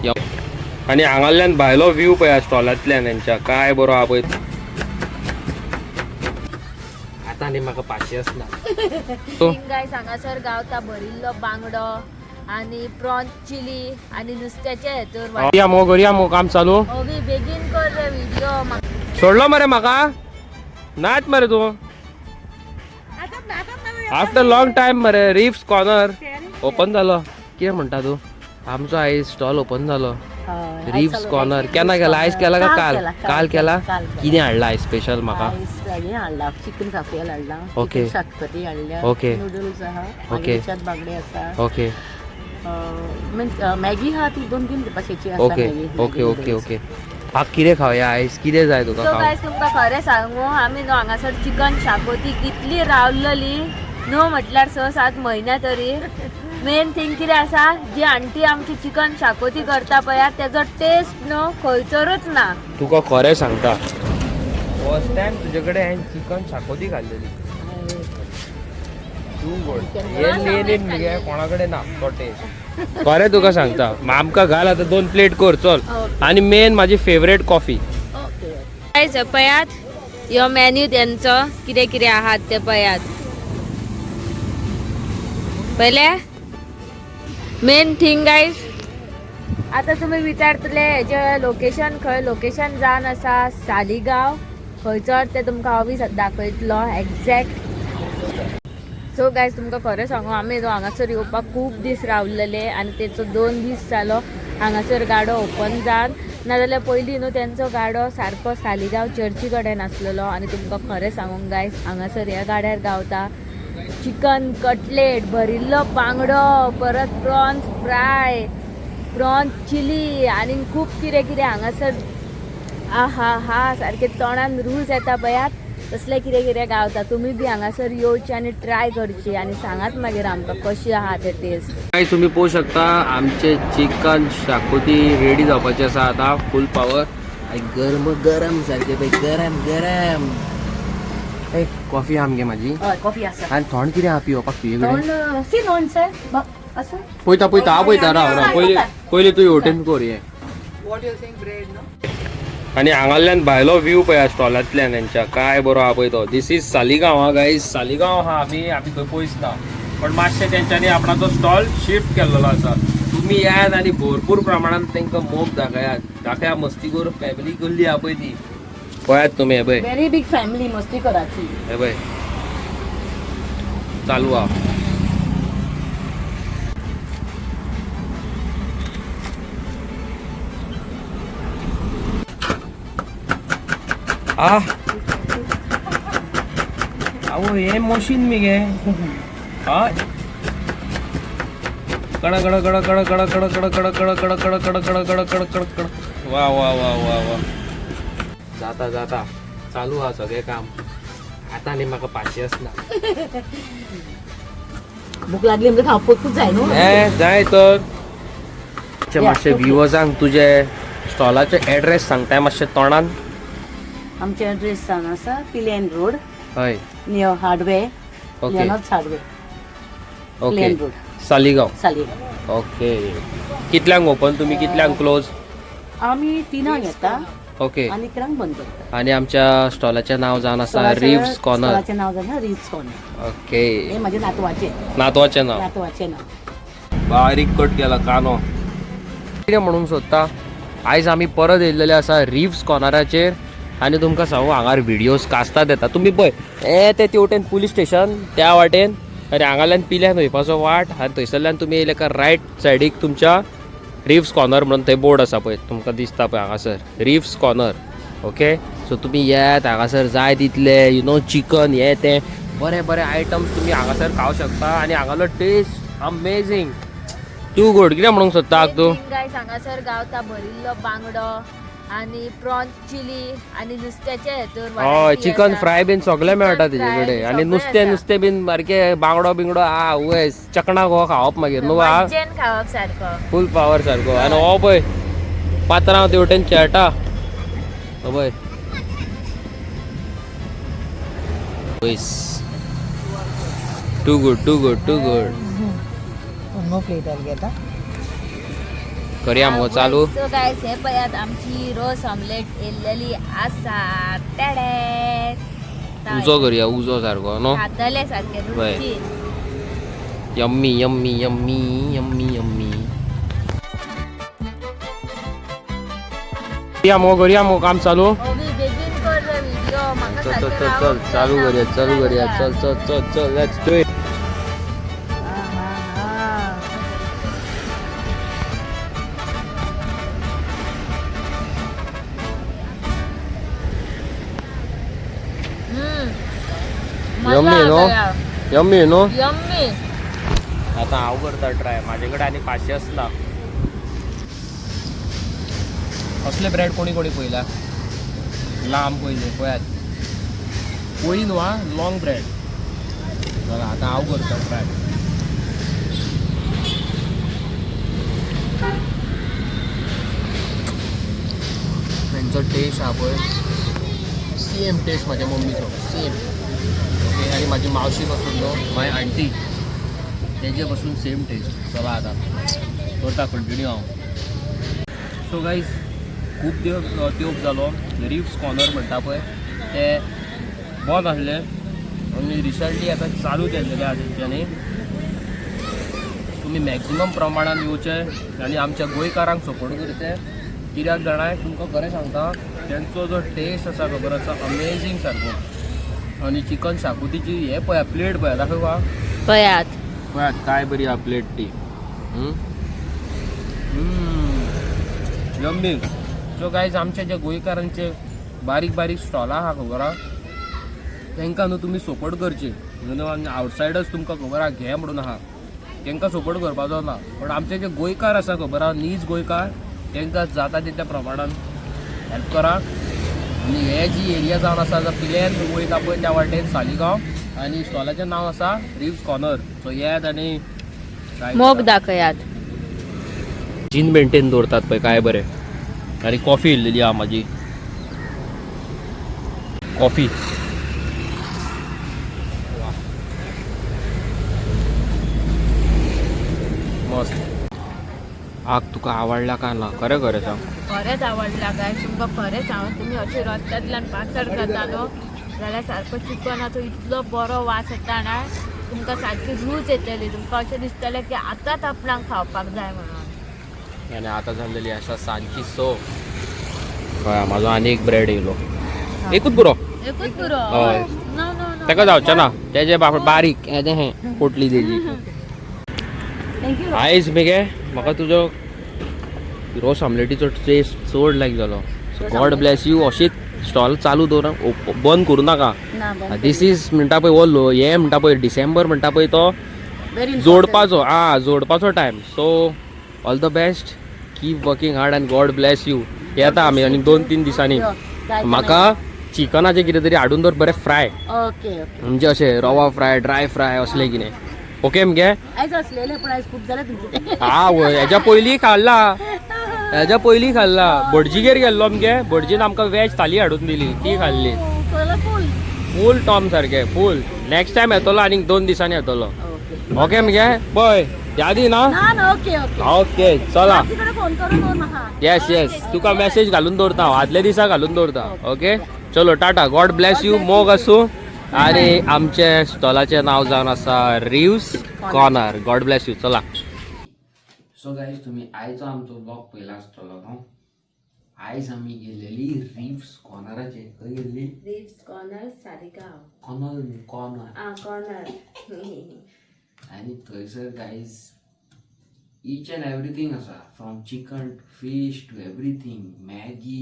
आनी हांगाल्यान भायलो व्यू पळया स्टॉलांतल्यान हेंच्या काय बरो आहा पळय. आतां न्ही म्हाका पाशियेंस ना. गायस हांगासर गावता भरिल्लो बांगडो आनी प्रॉन चिली आनी नुस्त्याचे हेतूर. या मगो करया मगो काम चालू. ओवी बेगीन कर रे व्हिडिओ. सोडलो मरे म्हाका नाच मरे तूं. आफ्टर लॉंग टायम मरे रिफ्स कॉर्नर ओपन जालो. कितें म्हणटा तूं? आमचो आयज स्टॉल ओपन जालो रिफ्स कॉर्नर. केन्ना केला? आयज केला का काल? काल केला. कितें हाडला आयज स्पेशल म्हाका? हाडला चिकन काफियल हाडला. ओके. शाकपती हाडल्या. ओके. नुडल्स आहा. ओके. मागीर बांगडे आसा. ओके. मॅगी आहा ती 2-3 भाशेची आसा. Okay okay okay okay. हा कितें खावया आयज? कितें जाय तुका सो खावंक? गायस तुमकां खरें सांगू, आमी न्हू हांगासर चिकन शाकोती कितली रावलेली न्हू म्हटल्यार 6-7 म्हयन्या तरी. मेन थिंग कितें आसा, जी आंटी आमची चिकन शाकोती करता पळया तेजो टेस्ट न्हू खंयसरूच ना. तुका खरें सांगता, फर्स्ट टायम तुजे कडेन हांवें चिकन शाकोती खाल्लेली. तूं गोड हे मगे कोणा कडेन ना तो टेस्ट. खरें तुका सांगता, आमकां घाल आतां 2 प्लेट कर चल. आनी मेन म्हाजी फेवरेट कॉफी. गायस पळयात ह्यो मेन्यू तेंचो कितें कितें आहात ते पळयात. पयले मेन थिंग गायस, आता तुम्ही विचारतले हेजे लोकेशन खंय. लोकेशन जावन आसा सालिगांव. खंयचर ते तुमकां हांव बी दाखयतलो एग्जॅक्ट. सो गायज तुमकां खरें सांगू, आमी हांगासर येवपाक खूब दीस रावलेले आनी तेचो 2 दीस जालो हांगासर गाडो ओपन जावन. नाजाल्यार पयलीं न्हू तेंचो गाडो सारको सालिगांव चर्ची कडेन आसलेलो. आनी तुमकां खरें सांगूंक गायज, हांगासर ह्या गाड्यार गावता चिकन कटलेट, भरिल्लो बांगडो, परत प्रॉन्स फ्राय, प्रॉन्स चिली आनी खूब कितें कितें हांगासर. आहा हा सारकें तोंडान रूच येता पळयात, तसलें कितें कितें गावता. तुमी बी हांगासर येवची आनी ट्राय करची आनी सांगात मागीर आमकां कशी आहा ते टेस्ट. गायज तुम्ही पळोवंक शकता आमचे चिकन शाकोती रेडी जावपाचे आसा आतां फूल पावर. आनी गरम गरम सारकें पळय, गरम गरम. एक कॉफी आहा मगे म्हाजी. हय कॉफी आसा. आनी थोंड कितें आहा पिवपाक तुजे कडेन? थोंड सी नॉन सर आसा. पळयता पळयता हांव पळयता. राव राव, पयलीं पयलीं तूं हेवटेन कर हें. आनी हांगाल्यान भायलो व्यू पळया स्टॉलांतल्यान हेंच्या काय बरो आहा पळय तो. This is Saligao हा गायज. सालिगांव आहा. आमी आमी खंय पयस ना, पण मातशें तेंच्यांनी आपणाचो स्टॉल शिफ्ट केल्लो आसा. तुमी येयात आनी भरपूर प्रमाणान तांकां मोग दाखयात. दाखया मस्तीखोर फॅमिली कसली आहा पळय ती. पळयात तुमी हे पळय, व्हेरी बीग फॅमिली मस्ती कराची. हे पळय चालू आहा. आ आवो हे मशीन मगे. हा कड कड कड कड कड कड कड कड कड कड कड कड कड कड कड कड कड. वा वा वा वा वा. जाता जाता चालू आहा सगळें काम. आतां न्ही म्हाका पाशियेंस ना. भूक लागली म्हणजे खावपाकूच जाय न्हू. हे जाय तर मातशें व्युवर्सांक तुजे स्टॉलाचे एड्रेस सांगताय मातशें तोंडान. आमचे एड्रेस जावन आसा पिलेन रोड, हय, near hardware, okay, Leonard's hardware, okay, Pilerne road, Saligao. Saligao. Okay. कितल्यांक ओपन तुमी, कितल्यांक क्लोज? आमी 3 येता ओके. आनी 11 बंद करता. आनी आमच्या स्टॉलाचें नांव जावन आसा रिव्स कॉर्नर. स्टॉलाचें नांव जावन रिव्स कॉर्नर. ओके. हे म्हाजे नातवाचें. नातवाचें नांव. नातवाचें नांव. बारीक कट केला कानो. कितें म्हणूंक सोदता, आयज आमी परत येयल्लेले आसा रिव्स कॉर्नराचेर. आनी तुमकां सांगू, हांगार व्हिडियोज कास्तात येता. तुमी पळय हे ते तेवटेन पुलीस स्टेशन त्या वाटेन, आनी हांगाल्यान पिल्यान वयपाचो वाट. आनी थंयसरल्यान तुमी येयले काय रायट सायडीक तुमच्या रिव्स कॉर्नर म्हणून थंय बोर्ड आसा पळय, तुमकां दिसता पळय हांगासर रिव्स कॉर्नर. ओके. सो तुमी येयात हांगासर, जाय तितले you know chicken हे ते बरे बरे आयटम्स तुमी हांगासर खावंक शकता. आनी हांगालो टेस्ट अमेझींग, टू गुड. कितें म्हणूंक सोदता तूं? गायस हांगासर गावता भरिल्लो बांगडो आनी प्रॉन चिली आनी नुस्त्याचे हेतूर. हय, चिकन फ्राय बीन सगळें मेळटा तेजे कडेन. आनी नुस्तें नुस्तें बीन सारकें बांगडो बिंगडो आ वयस चकणा गो खावप मागीर न्हू आ खावप सारको फूल पावर सारको. आनी हो पळय पात्रांव तेवटेन खेळटा हो पळय. वयस too good too good too good. One more plate घेता. करया मगो चालू. सो गायस, हे पळयात, आमची रोस ऑमलेट येयल्लेली आसा. टेडे. उजो करया, उजो सारको न्हू. खातले सारके वय. रुचीन. Yummy yummy yummy yummy yummy. करया मगो, करया मगो काम चालू. ओवी, बेगीन कर रे व्हिडिओ, म्हाका चल चल सारकें चल चल, रावंक चालू जायना. करूया, चालू करूया. चल चल चल चल, let's do it. Yummy, no? Yummy न्हू. यम्मी. आता हांव करता ट्राय. म्हाजे कडेन आनी पाशयेंस ना. असले ब्रेड कोणी कोणी पळयला लांब? पयले पळयात, पोळी न्हू आं, लॉंग ब्रेड. चला, आतां हांव करता ट्राय. तेंचो टेस्ट आहा पळय, सेम टेस्ट म्हाज्या मम्मीचो, सेम. ओके, आनी म्हाजी मावशी पासून न्हू, माय आंटी, तेजे पासून सेम टेस्ट. चला, आतां करता कंटिन्यू हांव. सो गायज, खूब तेंप जालो रिव्स कॉर्नर म्हणटा पळय ते बंद आसले आनी रिसंटली आतां चालू केल्लेले आहा तेंच्यांनी. तुमी मॅक्झिमम प्रमाणान येवचे आनी आमच्या गोंयकारांक सपोर्ट करचे. कित्याक जाणाय, तुमकां खरें सांगता, तेंचो जो टेस्ट आसा, खबर आसा, अमेझींग सारको. आनी चिकन शाकुतीची हे पळया, प्लेट पळया, दाखय वा. पळयात. पळयात काय बरी आहा प्लेट ती. यम्मी. सो गायज, आमचे जे गोंयकारांचे बारीक बारीक स्टॉलां आहा, खबर आहा, तांकां न्हू तुमी सपोर्ट करची. न्हू, आवटसायडर्स तुमकां खबर आहा घे म्हणून आहा, तांकां सपोर्ट करपाचो ना, पण आमचे जे गोंयकार आसा, खबर आहा, नीज गोंयकार, तांकां जाता तितल्या प्रमाणान हेल्प करा. आनी हे जी एरिया जावन आसा, पिलेन वयता पळय त्या वाटेन सालिगांव, आनी स्टॉलाचें नांव आसा रिव्स कॉर्नर. सो येयात आनी try मोग करा. दाखयात. जीन मेंटेन दवरतात पळय, काय बरें. आनी कॉफी येयल्लेली आहा म्हाजी कॉफी. मस्त. आग तुका आवडला का ना, खरें खरें सांग. खरेंच आवडला काय तुमकां, खरेंच हांव. तुमी अशें रस्त्यांतल्यान पासार जाता न्हू जाल्यार सारको चिकनाचो इतलो बरो वास येता ना, तुमकां सारकी रूच येतली. तुमकां अशें दिसतलें की आतांच आपणाक खावपाक जाय म्हणून. आनी आतां जाल्लेली आसा सांजची 6. हय, म्हाजो आनी एक ब्रेड येयलो. एकूच पुरो. एकूच पुरो. हय. No no no. ताका जावचें ना, तेजे बारीक हेजें हें पोटली तेजी. Thank you. आयज मगे म्हाका तुजो रोस आमलेटीचो टेस्ट चड लायक जालो. गॉड ब्लेस you. अशीच स्टॉल चालू दवर, बंद करूं नाका. ना, बंद. This is म्हणटा पळय, हो हे म्हणटा पळय, डिसेंबर म्हणटा पळय तो Very जोडपाचो, ah जोडपाचो time. So all the best, keep working hard and God bless you. येता आमी आनी 2-3 दिसांनी. म्हाका चिकनाचें कितें तरी हाडून दवर बरें फ्राय. Okay okay. म्हणजे अशें रवा फ्राय, ड्राय फ्राय असलें कितें. ओके मगे? आयज असलेले, पण आयज खूप जालें तुमचें ते. हा वय, हेज्या पयलीं खाल्ला, हेज्या पयलीं खाल्ला. भटजीगेर गेल्लो मगे, भटजीन आमकां वेज थाली हाडून दिली, ती खाल्ली. फुल. फूल टॉम सारकें फूल. नेक्स्ट टायम येतलो, आनीक 2 दिसांनी येतलो. ओके. ओके मगे, पळय यादी ना. ना ना, ओके ओके. ओके, चला. तिकडे फोन करून दवर म्हाका. येस येस, तुका मेसेज घालून दवरता हांव, आदल्या दिसा घालून दवरता. ओके, चलो, टाटा, गॉड ब्लेस you. मोग आसूं. आनी आमचे स्टॉलाचें नांव जावन आसा रिव्स कॉर्नर. God Blaise you. चला. सो गायज, तुमी आयचो आमचो ब्लॉग पयला आसतलो न्हू. आयज आमी गेलेली रिव्स कॉर्नराचेर. खंय गेल्ली? रिव्स कॉर्नर, सालिगांव. कॉर्नर न्हू, कॉर्नर. आ, कॉर्नर. आनी थंयसर guys, each and everything आसा, from chicken to fish to everything, Maggi,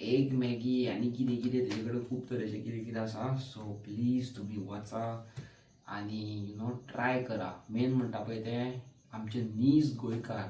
egg Maggi आनी कितें कितें. तेजे कडेन खूब तरेचें कितें कितें आसा. सो प्लीज तुमी वचा आनी you know try करा. मेन म्हणटा पळय तें आमचे नीज गोंयकार,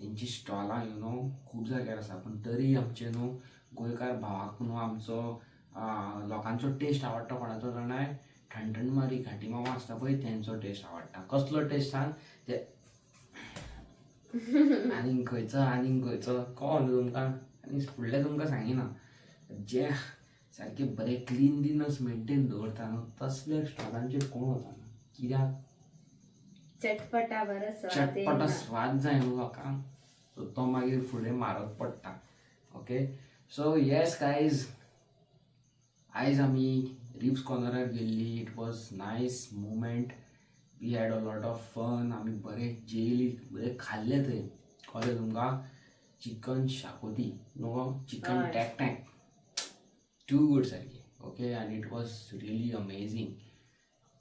तेंची स्टॉलां you know खूब जाग्यार आसा, पूण तरी आमचे न्हू गोंयकार भावाक न्हू आमचो लोकांचो टेस्ट आवडटा. कोणाचो जाणाय? ठणठणमारी घांटी मामा आसता पळय, तेंचो टेस्ट आवडटा. कसलो टेस्ट सांग ते आनीक खंयचो, आनीक खंयचो कळ्ळो न्हू तुमकां. आनी फुडलें तुमकां सांगिना. जे सारके बरे क्लिनलीनस मेंटेन दवरता न्हू, तसल्या स्टॉलांचेर कोण वचना. कित्याक? चटपटा बरो. चटपटा स्वाद जाय न्हू लोकांक. सो तो मागीर फुडें म्हारग पडटा. ओके, सो येस गायज, आयज आमी रिव्स कॉर्नरार गेल्ली. It was nice moment. We had a lot of fun. आमी बरें जेयली, बरें खाल्लें थंय. कळ्ळें तुमकां? चिकन शाकोती न्हू, चिकन टॅक टॅक, टू गूड सारकी. ओके, आनी it was really amazing.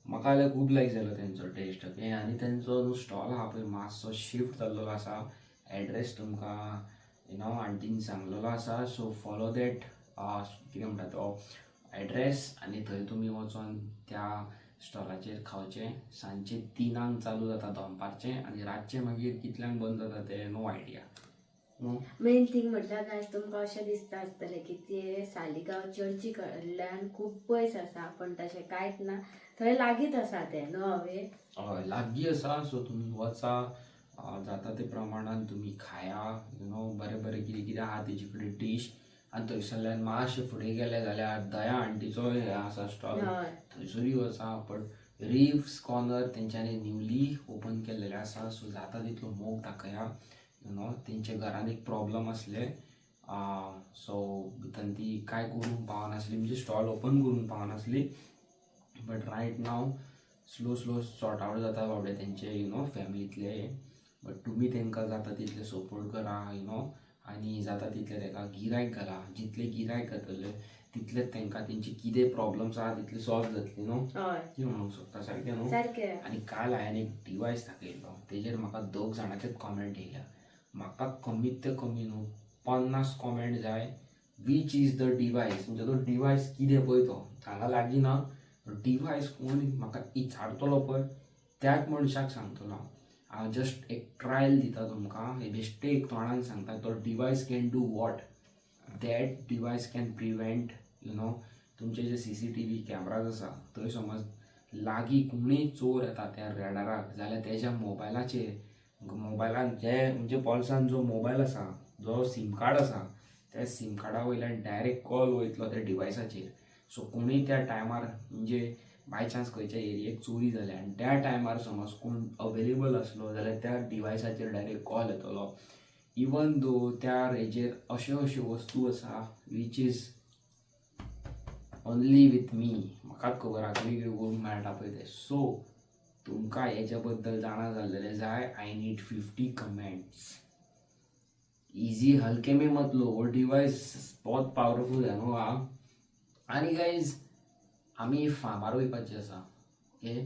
म्हाका जाल्यार खूब लायक जालो तेंचो टेस्ट. ओके, आनी तेंचो न्हू स्टॉल आहा पळय, मातसो शिफ्ट जाल्लो आसा. एड्रेस तुमकां you know आंटीन सांगलेलो आसा. सो फॉलो that, कितें म्हणटा तो एड्रेस, आनी थंय तुमी वचोन त्या स्टॉलाचेर खावचें. सांजचे 3ांक चालू जाता दनपारचें आनी रातचें मागीर कितल्यांक बंद जाता तें नो आयडिया, न्हू. मेन थिंग म्हटल्यार गायज, तुमकां अशें दिसता आसतलें की ते सालिगांव चर्ची कडल्यान खूब पयस आसा, पण तशें कांयच ना. थंय लागींच आसा तें, न्हू हवे? हय, लागीं आसा. सो तुमी वचा, जाता ते प्रमाणान तुमी खाया, you know बरें बरें कितें कितें आहा तेजे कडेन डीश. आनी थंयसरल्यान मातशें फुडें गेले जाल्यार दया आंटीचो हें आसा स्टॉल. थंयसरूय वचा, बट रिव्स कॉर्नर तेंच्यांनी न्यूली ओपन केल्लेलें आसा. सो जाता तितलो मोग दाखया. You know तेंच्या घरान एक प्रॉब्लम आसलें, सो भितर ती कांय करूंक पावनासली, म्हणजे स्टॉल ओपन करूंक पावनासली. But right now slow slow sort out जाता बाबडे तेंचे, you know फॅमिलींतले. बट तुमी तांकां जाता तितले सपोर्ट करा, you know आनी जाता तितले ताका गिरायक घाला. जितले गिरायक घातले तितलेच तांकां तेंचे कितें प्रॉब्लम्स आहा तितले सॉल्व जातले, न्हू? कितें म्हणूंक सोदता, सारकें न्हू? सारकें. आनी काल हांवें एक डिवायस दाखयल्लो, तेजेर म्हाका दोग जाणांचेच कॉमेंट येयल्या. म्हाका कमीत ते कमी न्हू 50 कॉमेंट जाय, which is the device. म्हणजे तो डिवायस कितें पळय तो हांगा लागीं ना. डिवायस कोण म्हाका इचारतलो पळय, त्याच मनशाक सांगतलो हांव. हांव जस्ट एक ट्रायल दिता तुमकां, बेश्टें एक तोंडान सांगता. तो device can do what? That device can prevent, तुमचे जे सीसीटीव्ही कॅमराज आसा, थंय समज लागीं कोणूय चोर येता त्या रेडाराक जाल्यार तेज्या मोबायलाचेर, मोबायलान जे म्हणजे बोल्सान जो मोबायल आसा, जो सीम कार्ड आसा, त्या सीम कार्डा वयल्यान डायरेक्ट कॉल वयतलो त्या डिवायसाचेर. सो कोणूय त्या टायमार, म्हणजे बाय चान्स खंयच्या एरियेक चोरी जाल्या आनी त्या टायमार समज कोण अवेलेबल आसलो जाल्यार त्या डिवायसाचेर डायरेक्ट कॉल येतलो. इवन दो त्या हेजेर अश्यो अश्यो वस्तू आसा which is only with me, म्हाकाच खबर आहा कितें कितें करूंक मेळटा पळय तें. सो तुमकां हेच्या बद्दल जाणा जाल्लेलें जाय. I need 50 comments. Easy, हलके में मत लो. वो डिवायस बहुत पावरफुल है न्हू. हा, आनी गायज, आमी फार्मार वयपाची आसा. ओके,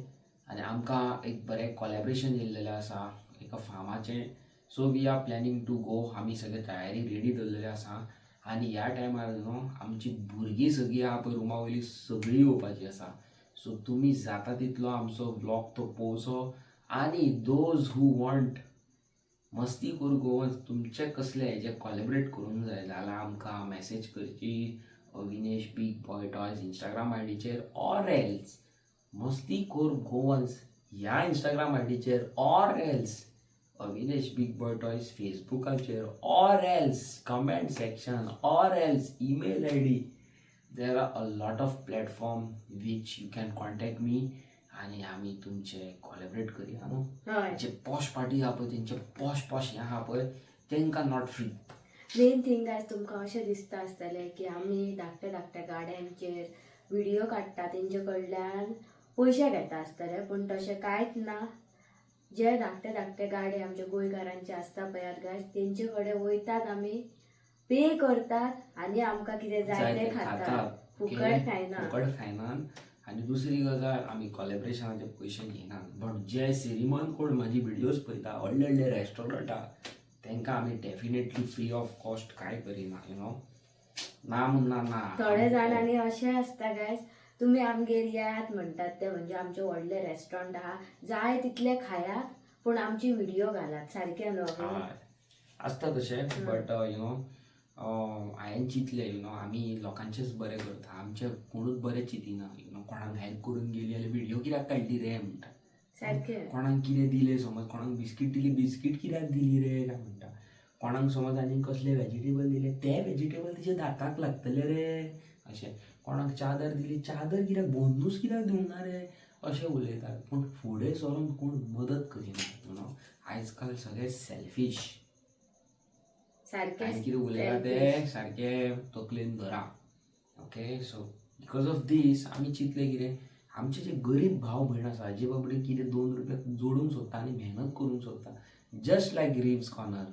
आनी आमकां एक बरें कॉलेब्रेशन येयल्लेलें आसा एका फार्माचें. So we are planning to go. आमी सगळे तयारी रेडी दवरलेले आसा. आनी ह्या टायमार न्हू आमची भुरगीं सगळीं आहा पळय रुमा वयली, सगळीं येवपाची आसा. सो तुमी जाता तितलो आमचो ब्लॉग तो पळोवचो. आनी those who want मस्ती करूं गोवन, तुमचे कसले हेजे कॉलेबरेट करूंक जाय जाल्यार आमकां मॅसेज करची अविनेश बीग बॉय टॉयज इंस्टाग्राम आयडीचेर, ऑर एल्स मस्ती कोर गोवन्स ह्या इंस्टाग्राम आयडीचेर, or else Avinesh big boy toys फेसबुकाचेर, or else comment section, or else email ID. There are a lot of platform which you can contact me आनी आमी तुमचे कॉलेबरेट करया, न्हू? जे पॉश पार्टी आहा पळय, तेंचे पॉश पॉश हें आहा पळय, तेंकां not free. Main thing आयज, तुमकां अशें दिसता आसतलें की आमी धाकट्या धाकट्या गाड्यांचेर व्हिडियो काडटा, तेंचे कडल्यान पयशे घेता आसतले, पूण तशें कांयच ना. जे धाकटे धाकटे गाडे आमच्या गोंयकारांचे आसता पळयात गायज, तेंचे कडेन वयतात आमी, पे करतात आनी आमकां कितें जाय तें खातात, फुकट खायना. फुकट खायनात. आनी दुसरी गजाल, आमी कॉलेब्रेशनाचे पयशे घेयनात. बट जे श्रीमंत कोण म्हाजी व्हिडियोज पळयता, व्हडले व्हडले रेस्टॉरंटां, तांकां आमी डेफिनेटली फ्री ऑफ कॉस्ट कांय करिना, you know ना म्हण ना ना. थोडे जाणांनी अशें आसता गायज, तुमी आमगेर येयात म्हणटात ते, म्हणजे आमचे व्हडले रेस्टॉरंट आहा, जाय तितले खायात पूण आमची व्हिडिओ घालात. सारकें न्हू? हय, आसता तशें. बट you know हांवें चिंतलें, you know आमी लोकांचेच बरें करता, आमचें कोणूच बरें चिंतिना. You know कोणाक हेल्प करून गेली जाल्यार व्हिडिओ कित्याक काडली रे म्हणटा. कोणाक कितें दिलें, समज कोणाक बिस्कीट दिली, बिस्कीट कित्याक दिली रे काय म्हणटा. कोणाक समज आनी कसलें वेजिटेबल दिलें, तें वेजिटेबल तेच्या दाताक लागतलें रे अशें. कोणाक चादर दिली, चादर कित्याक, बोंदूच कित्याक दिवंक ना रे अशें उलयतात. पूण फुडें सरून कोण मदत करिना. You know आयज काल सगळे सेल्फीश. सारकें. आनी कितें उलयला तें सारकें तकलेन धरा. Okay, so because of this आमी चिंतलें कितें, आमचे जे गरीब भाव भयण आसा जे बाबडे कितें 2 रुपया जोडूंक सोदता आनी मेहनत करूंक सोदता, जस्ट लायक रिव्स कॉर्नर,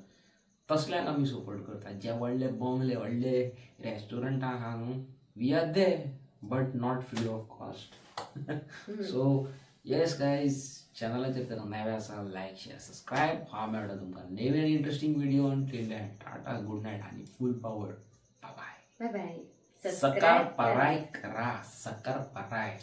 तसल्यांक आमी सपोर्ट करता. जे व्हडले बंगले व्हडले रेस्टॉरंटां आहा न्हू, we are there but not free of cost. So yes guys, चॅनलाचेर तर नवे आसा, लायक शेअर सबस्क्रायब. हांव मेळटा तुमकां नवे आनी interesting video. Till then tata, good night आनी फूल पावर. बाय. बाय बाय. सकार पराय करा, सकार पराय.